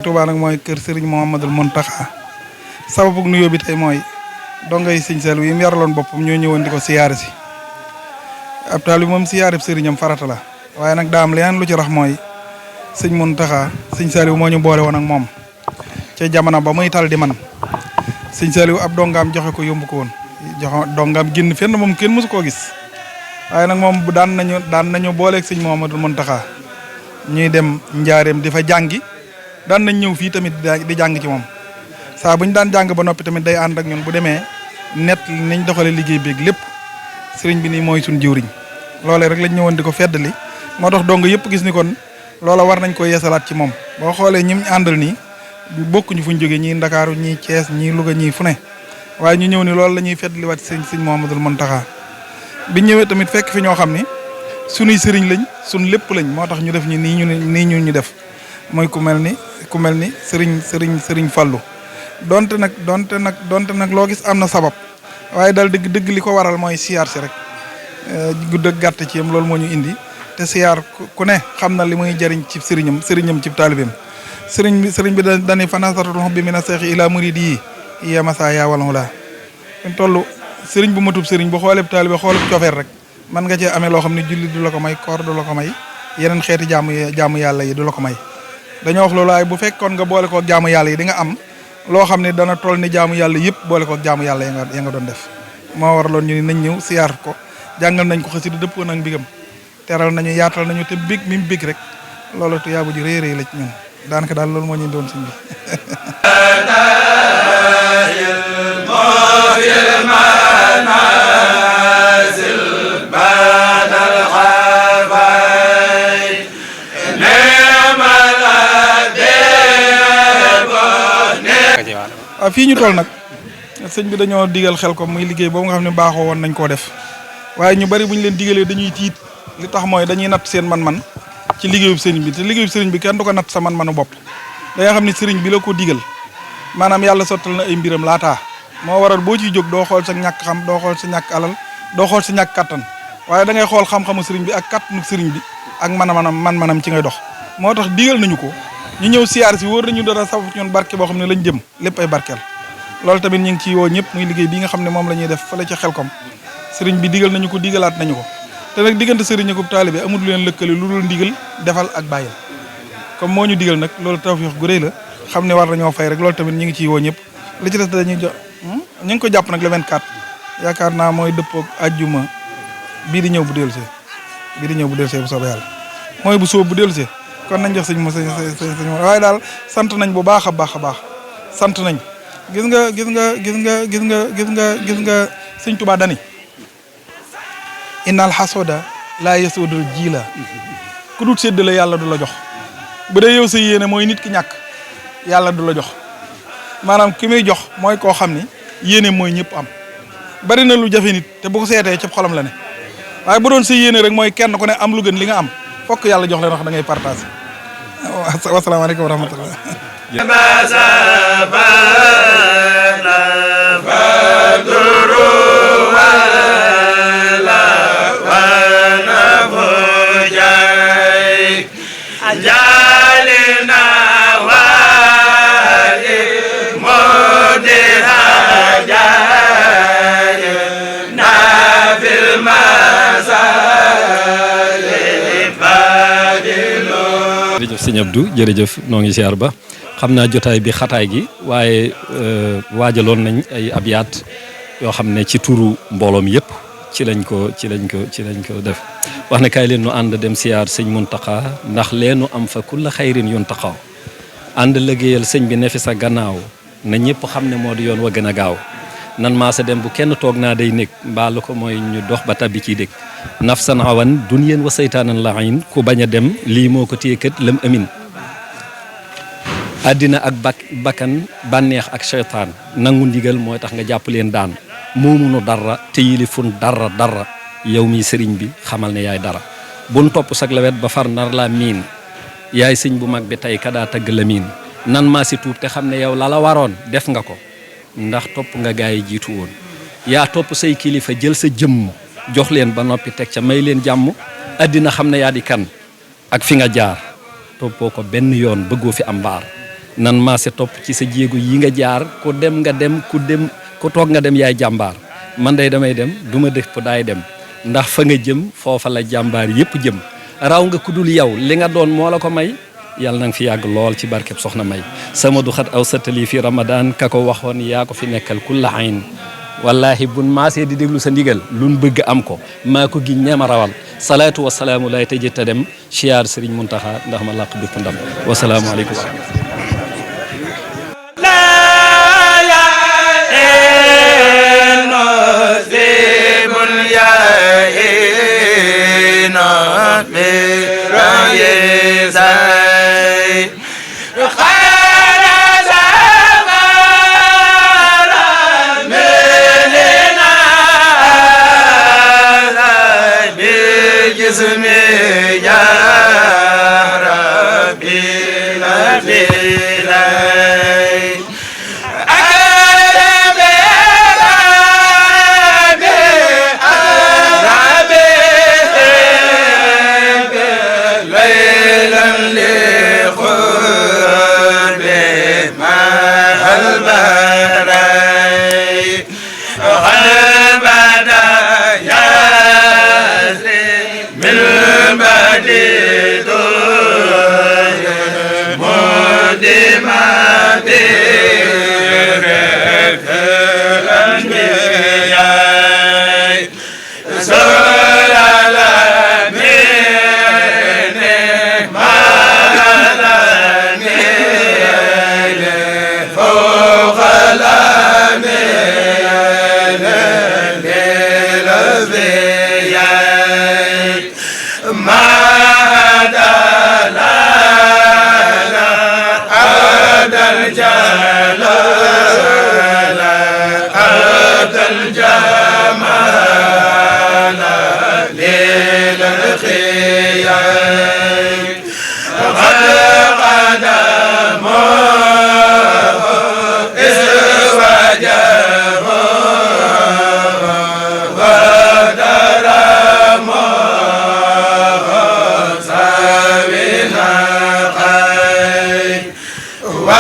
Touba nag mooy kër Serigne Mouhamadul Mountakha sababu nuyoo bi tey mooy dongay Sëñ Saliou yi mu yaraloon boppam ñoo ñëwoon di ko siyaare si ab taal bi moom siyaare sëriñam farata la waaye nag daa am leneen lu ci rax mooy Sëñ Mountakha Sëñ Saliou moo ñu boole woon ak moom ca jamono ba muy tal di man Sëñ Saliou ab dongaam joxe ko yomb ko woon joxe dongaam génn fenn moom kenn mësu koo gis waaye nag moom daan nañu booleeg Sëñ Mouhamadul Mountakha ñuy dem njaareem di fa jàngi. daan nañ ñëw fii tamit di jàng ci moom saa bu ñu daan jàng ba noppi tamit day ànd ak ñun bu demee net niñ doxalee liggéey beeg lépp sëriñ bi nii mooy suñ jiwriñ loolee rek lañ ñëwoon di ko feddali moo tax dong yëpp gis ni kon loola war nañ ko yeesalaat ci moom boo xoolee ñim àndal nii bokkuñu fuñ jógee ñii Ndakaaru ñii Thiès ñii Louga ñii fu ne waaye ñu ñëw ni loolu la ñuy feddaliwaat sëñ Mouhamadul Mountakha biñ ñëwee tamit fekk fi ñoo xam ni suñuy sëriñ lañ suñ lépp lañ moo tax ñu def ñu def mooy ku mel ni sëriñ Fallu donte nag loo gis am na sabab waaye daal dëgg li ko waral mooy siyaar si rek gudd ak gàtt ci yam loolu moo ñu indi te siyaar ku ne xam na li muy jëriñ ci sëriñam ci taalibeem sëriñ bi dañuy fanasaratul bi mina seexi ila muridi yi yamasa yaa wala laa ñu toll sëriñ bu matub sëriñ bu xooleeb taalibe xooleb cofeer rek man nga cee amee loo xam ne julli du la ko may koor du la ko may yeneen xeeti jaamu yàlla yi du la ko may dañoo wax loolu waaye bu fekkoon nga boole koog jaamu yàlla yi di nga am loo xam ne dana toll ni jaamu yàlla yëpp boole koog jaamu yàlla ya nga doon def moo waraloon ñu ni nañ ñëw siyaar ko jàngal nañ ko xasida dëppoo nag mbigam teral nañu yaatal nañu te bég mi mu bég rek loolu tu yaabu ji rëy la ci ñun daanaka daal loolu moo ñu doon suñ bi waaw fii ñu toll nag sëñ bi dañoo digal xel ko muy liggéey boobu nga xam ne baaxoo woon nañ koo def waaye ñu bari bu ñu leen digalee dañuy tiit li tax mooy dañuy natt seen man-man ci liggéeyub sëriñ bi te liggéeyub sëriñ bi kenn du ko natt sa man-manu bopp da nga xam ne sëriñ bi la ko digal maanaam yàlla sottal na ay mbiram laataa moo waral boo ciy jóg doo xool sa ñàkk xam doo xool sa ñàkk alal doo xool sa ñàkk kattan waaye da ngay xool xam-xamu sëriñ bi ak kattanu sëriñ bi ak man-manam ci ngay dox moo tax digal nañu ko ñu ñëw siyaar si wóor nañu dara safu ñun barke boo xam ne lañ jëm lépp ay barkeel loolu tamit ñu ngi ci woo ñëpp muy liggéey bi nga xam ne moom la ñuy def fële ca Xelkom sëriñ bi digal nañu ko digalaat nañu ko te nag diggante sëriñ ak taalibe amul lu leen lëkkale lu dul ndigal defal ak bàyyil comme moo ñu digal nag loolu tawfiix gu rëy la xam ne war nañoo fay rek loolu tamit ñu ngi ciy woo ñëpp li ci des dañuy jox ñu ngi ko jàpp nag le 24 yaakaar naa mooy dëppoog ajjuma bii di ñëw bu dellusee bu soobee yàlla mooy bu sóob bu dellusee kon nañ jox sëñ waaye daal sant nañ bu baax a baax sant nañ gis nga sëñ Tuubaa dani innal hasoda laa yasudul jiila ku dut séddale yàlla du la jox bu dee yow sa yéene mooy nit ki ñàkk yàlla du la jox maanaam ki muy jox mooy koo xam ni yéene mooy ñëpp am bari na lu jafe nit te bu ko seetee ci xolam la ne waaye bu doon sa yéene rek mooy kenn ku ne am lu gën li nga am fokk yàlla jox leen wax da ngay partage wasalaamaaleykum wa rahmatullah jërëjëf sëñ Abdou jërëjëf noo ngi siyaar ba xam naa jotaay bi xataay gi waaye waajaloon nañ ay abyaat yoo xam ne ci turu mbooloom yëpp ci lañ ko def wax ne kaay leen nu ànd dem siyaar sëñ Mountakha ndax leenu am fa kulla xayrin yuntaqaw ànd liggéeyal sëñ bi ne fi sa gannaaw na ñëpp xam ne moo di yoon wa gën a gaaw nan maa sa dem bu kenn toog naa day nekk mbaalu ko mooy ñu dox ba tabbi ciy dëkk nafsan awan duniyeen wa saytaanan lahin ku bañ a dem lii moo ko téye kat lam amin àddina ak bakkan bànneex ak seytaan nangu ndigal mooy tax nga jàpp leen daan moomunu dara te yilifun dara yow mi sëriñ bi xamal ne yaay dara bun topp sag la wet ba far nar la miin yaay sëñ bu mag bi tey kadaa tagg la miin nan maa si tuub te xam ne yow la la waroon def nga ko ndax topp nga gaay yi jiitu woon yaa topp say kilifa jël sa jëmm jox leen ba noppi teg ca may leen jàmm àddina xam ne yaa di kan ak fi nga jaar toppoo ko benn yoon bëggoo fi am mbaar nan maase topp ci sa jéego yi nga jaar ku dem nga dem ku toog nga dem yaay jàmbaar man day damay dem du ma def daay dem ndax fa nga jëm foofa la jàmbaar yépp jëm raw nga ku dul yow li nga doon moo la ko may yàlla na nga fi yàgg lool ci barkeb soxna May sama du xat aw satali fi Ramadan ka ko waxoon yaa ko fi nekkal kulla ayn wallahi bun maasee di déglu sa ndigal luñ bëgg am ko maa ko gi ñeema rawal salaatu wasalaamu lay tëjee te dem siyaar Serigne Mountakha ndax ma làq bépp ndam wasalaamualeykum wa rahmatulah. wa